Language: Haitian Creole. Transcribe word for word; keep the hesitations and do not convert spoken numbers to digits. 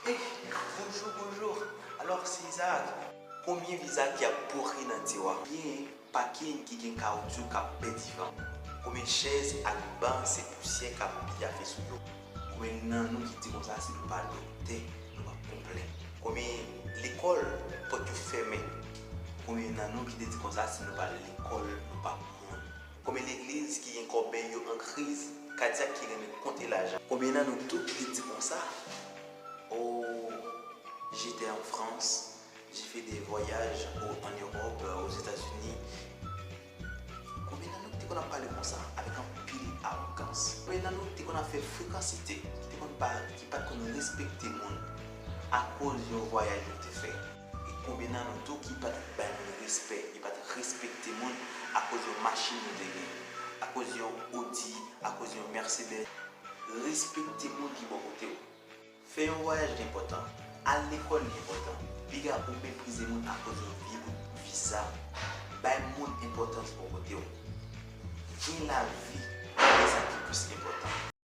Bonjou, bonjou. Alò, se Isaac. Konbyen viza ki ap pouri nan tiwa? Konbyen pakin ki gen kawotchou k ap pèdi van? Konbyen chèz ak ban se pousyè k ap pyafe sou yo? Konbyen nan nou ki di konsa si nou pa doktè, nou pa konplè? Konbyen lekòl pòt yo fèmen? Konbyen nan nou ki te di konsa si nou pa lekòl, nou pa moun? Konbyen legliz ki gen kòbèy yo an kriz, kadyak ki renmen konte lajan? Konbyen nan nou tou ki te di konsa, oh, j'étais en France, j'ai fait des voyages au- en Europe, aux États-Unis? Konbyen nan nou ki te konn ap pale konsa avèk anpil awogans? Konbyen nan nou ki te konn ap fè frekansite, ki te konn pa, ki pa t konn respekte moun akoz yon vwayaj yo te fè? E konbyen nan nou tou ki pa t bay moun respè, ki pa t respekte moun akoz yon machin yo te gen, akoz yon Audi, akoz yon Mercedes? Respekte moun ki bò kote w. Fè yon vwayaj li enpòtan. Al lekòl li enpòtan. Piga ou meprize moun akoz yon vye bout viza. Bay moun enpòtans bò kote w. Gen lavi, se sa ki plis enpòtan.